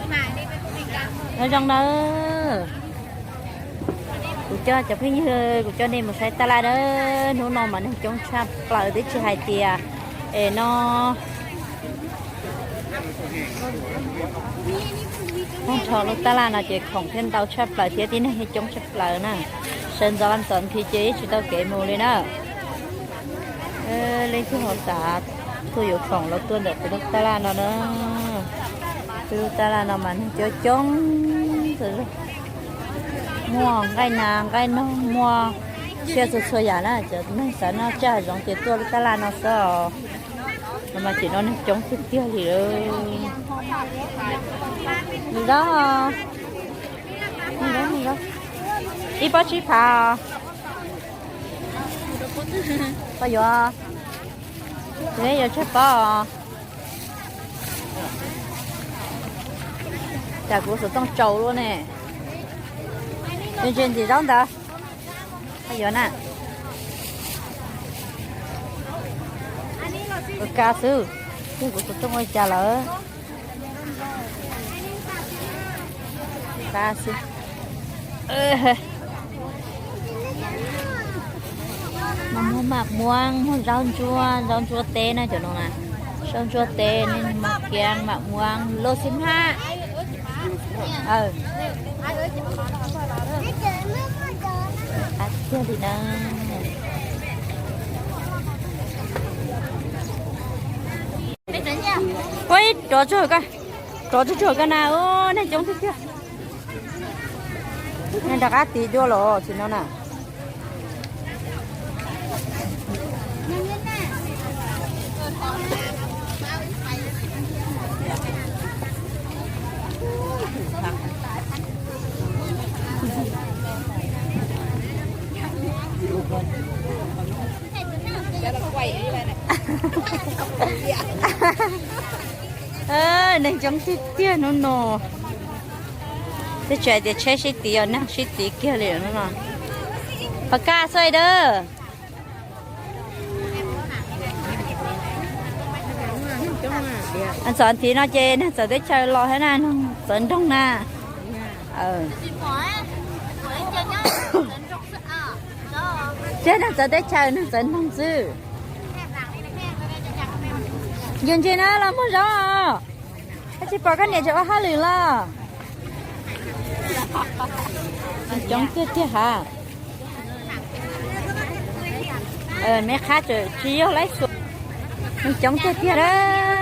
Nyob zoo nawb, kuv coj cov phooj ywg, kuv coj nej mus saib taj laj nawb. Hnub no mas neeg coob tshaj plaws twb tsis hais tias es no tag nrho lub taj laj no ces khoom thiaj ntau tshaj plaws thiab tib neeg coob tshaj plaws na. Sawv ntxov ntxov nthi ces yeej tsis tau kev mus li na. Leej twg ho xav tuaj yuav khoom los tuaj ntawm peb lub taj laj no na. Peb lub taj laj no mas neeg coob coob, muaj nqaij nas nqaij noog, muaj tsiaj txhua txhua yam na. Cov neeg xav noj tsiaj hav zoov ces tuaj lub taj laj no xwb os. No mas ces no neeg coob tiag tiag li lawm. Nws zaub, nws zaub, nws zaub. Ib pob tsib phav os. Koj yuav, yuav tsawg pob os? Cas kuv xov tooj tsaus luaj ne. Ntsis ntsis zaub ntawd. Koj yuav na. Ua ka xwb, kuv xov tooj ua cas lawm. Ka xwb. Mas muag mam muab, muag zaub ntsuab, zaub ntsuab teb na cov no na. Zaub ntsuab teb, mos kiab, mam muab, lub xib hmab. Qab tiag li na. Ua ib rov tsuag, rov tsuag tsuag ko na, neeg coob tiag tiag. Neeg rov qab tiv dua los tsis no na. Neeg coob tiag tiag hnub no. Twb tsis hais tias tsheb sib tiv os, neeg sib tiv kiag li no. Pab kaj xwb dawb. Txawm nthi no ces neeg txawv teb chaws los thiab na, neeg txawv nroog na. Ces neeg txawv teb chaws neeg txawv nroog xwb. Yus ntsis na los muag zaub os. Koj tsis pom koj niam tseem ua hauj lwm los? Coob tiag tiag ha. Meb qhab tseem tsis yog laib xua. Neeg coob tiag tiag a.